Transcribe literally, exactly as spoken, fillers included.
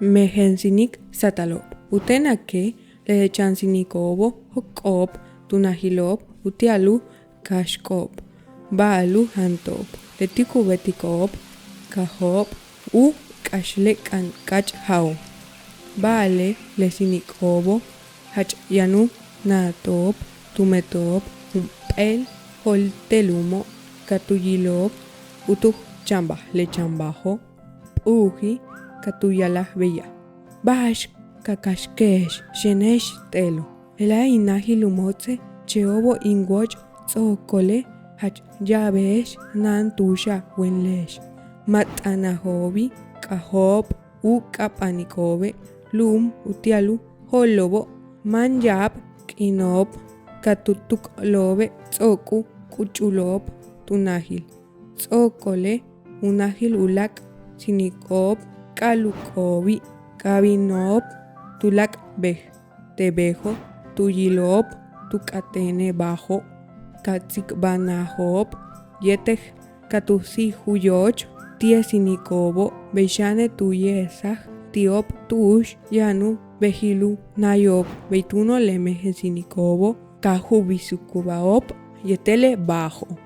Mejen sinik satalo'ob. U téenake' le le chan siniko'obo' jóok'o'ob tu najilo'ob uti'al u kaxk'o'ob ba'al u janto'ob. Leti' ku beetiko'ob kajo'ob u k'ax le k'an k'áach' ja'o'. Ba'ale' le siniko'obo' jach yaan u na'ato'ob tu meto'ob jump'éel jool te' lu'umo'. Ka tu yilo'ob u tuj chambaj, le chambajo' p'u'uji' ka tu yalaj beya': Ba'ax ka kaxke'ex xene'ex te'elo'. Je'ela' in najil u mootse', che'obo' in woch'. Ts'o'okole' jach ya'abe'ex na'an tu'uxa' wenele'ex. Ma' t'aanajo'obi'. K'ajo'ob u k'aba'aniko'obe' lu'um uti'al u jo'olo'obo'. Máan ya'ab k'iino'ob ka tu tuklo'obe' ts'o'ok u k'uchulo'ob tu najil. Ts'o'okole' u najil u láak' siniko'ob k'a'ala'obi'. Ka bino'ob tu láak' bej te' bejo' tu yilo'ob tu k'atéene' baajo'. Ka tsikbanajo'ob yéetel ka tu síij u yooch' ti'e siniko'obo'. Bey xane' tu ye'esaj ti'ob tu'ux yaan u bejil u nayo'ob. Bey túuno' le mejen siniko'obo' ka ju'ubisiko'ob yéetele' baajo'.